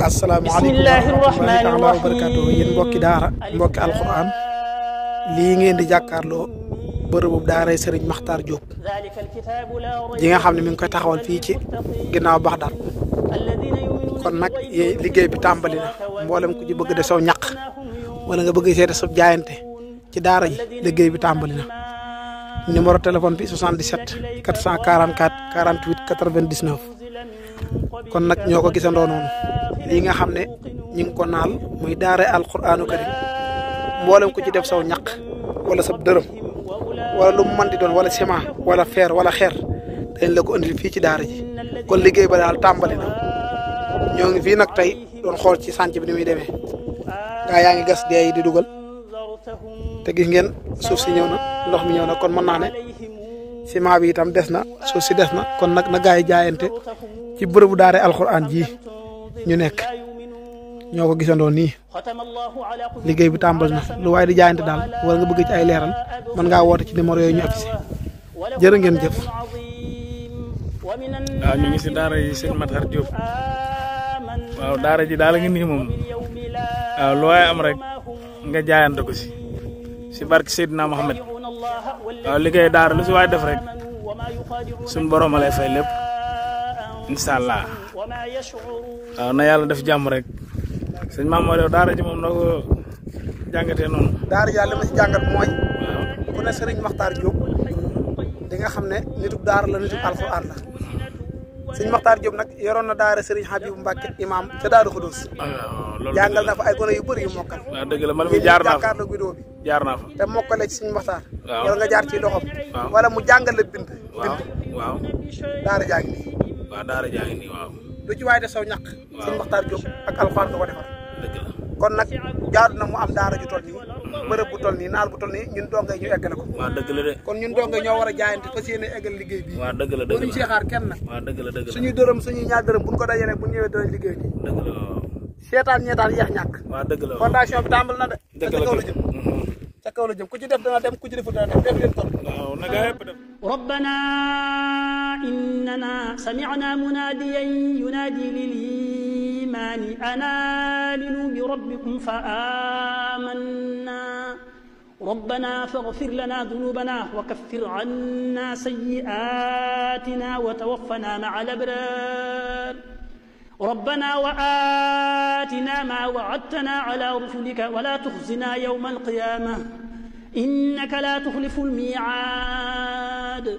asalaamaaleykum wa rahmatullahi taala wa barakaatuh yéen mbokki daara mbokki alquran lii ngeen di jàkkaarloo bërëbu daaray Serigne Makhtar Diop ji nga xam ne mi ngi koy taxawal fii ci ginnaaw Baxdaad kon nag liggéey bi tàmbali na mboolem ku ci bëgg de saw ñaq wala nga bëgg seete sa jaayante ci daara ji liggéey bi tàmbali na numéro téléphone bi 77 444 48 99 kon nag ñoo ko gisandoo noonu lii nga xam ne ñu ngi ko naal muy daara alquraanu karim mboolem ku ci def saw ñaq wala sa dërëm wala lu mu mën di doon wala ciment wala fer wala xeer dañ la ko indil fii ci daara ji kon liggéey ba daal tàmbali na ñoo ngi fii nag tey doon xool ci sànc bi ni muy demee gaa yaa ngi gas dee yi di dugal te gis ngeen suuf si ñëw na ndox mi ñëw na kon mën naa ne ciment bi itam des na suuf si des na kon nag na gaa yi jaayante ci bërëbu daara alxuraan ji ñu nekk ñoo ko gisandoo nii liggéey bi tàmbali na lu waaye di jaayante daal wala nga bëgg ci ay leeral mën ngaa woote ci numéro yooyu ñu affiché jërë ngeen jëf. waaw ñu ngi si daara yi sëñ Makhtar Diop waaw daara ji daal ngi nii moom waaw lu waaye am rek nga jaayante ko si barke Seydina Mohamed waaw liggéey daara lu si waay def rek suñu borom a lay fay lépp incha allah waaw na yàlla def jàmm rek sëñ Mamadou daara ji moom noo ko jàngatee noonu. daara ji daal li ma si jàngat mooy ku ne Serigne Makhtar Diop di nga xam ne nitub daara la nitub alxuraan la sëñ Makhtar Diop nag yoroon na daara Serigne Habib Mbacke imam ca Daaru Xudoos jàngal na fa ay gone yu bëri yu mokkal. waaw dëgg la man mi jaar naa fa jàkkaarloo vidéo bi jaar naa fa te mokkale ci sëñ Makhtar. waaw wala nga jaar ci loxom. waaw wala mu jàngal la bind. waaw daara jaa ngi nii. waaw daara jaa ngi nii waaw. lu ci waay de saw ñaq. waaw sëñ Makhtar Diop ak alxuraan nga ko defar. dëgg la kon nag jaadu na mu am daara ju toll nii bërëb bu toll nii naal bu toll nii ñun dongay ñu eggale ko. waaw dëgg la de. kon ñun dongay ñoo war a jaayante fas yéene eggal liggéey bii. waaw dëgg la dëgg la ñu see xaar kenn nag. waaw dëgg la dëgg la suñuy dërëm suñuy ñaar dërëm buñ ko dajalee bu ñëwee danañ liggéey nii. dëgg la waaw. seetaan ñeetaan yeex ñàkk. waaw dëgg la fondation bi tàmbal na de. dëgg la ca kaw la jëm. ca kaw la jëm ku ci def dana dem ku ci defut dana dem def leen kon. waaw na gaa yëpp def. ربنا إننا سمعنا مناديا ينادي للإيمان أن آمنوا بربكم فآمنا ربنا فاغفر لنا ذنوبنا وكفر عنا سيئاتنا وتوفنا مع الأبرار ربنا وآتنا ما وعدتنا على رسلك ولا تخزنا يوم القيامة إنك لا تخلف الميعاد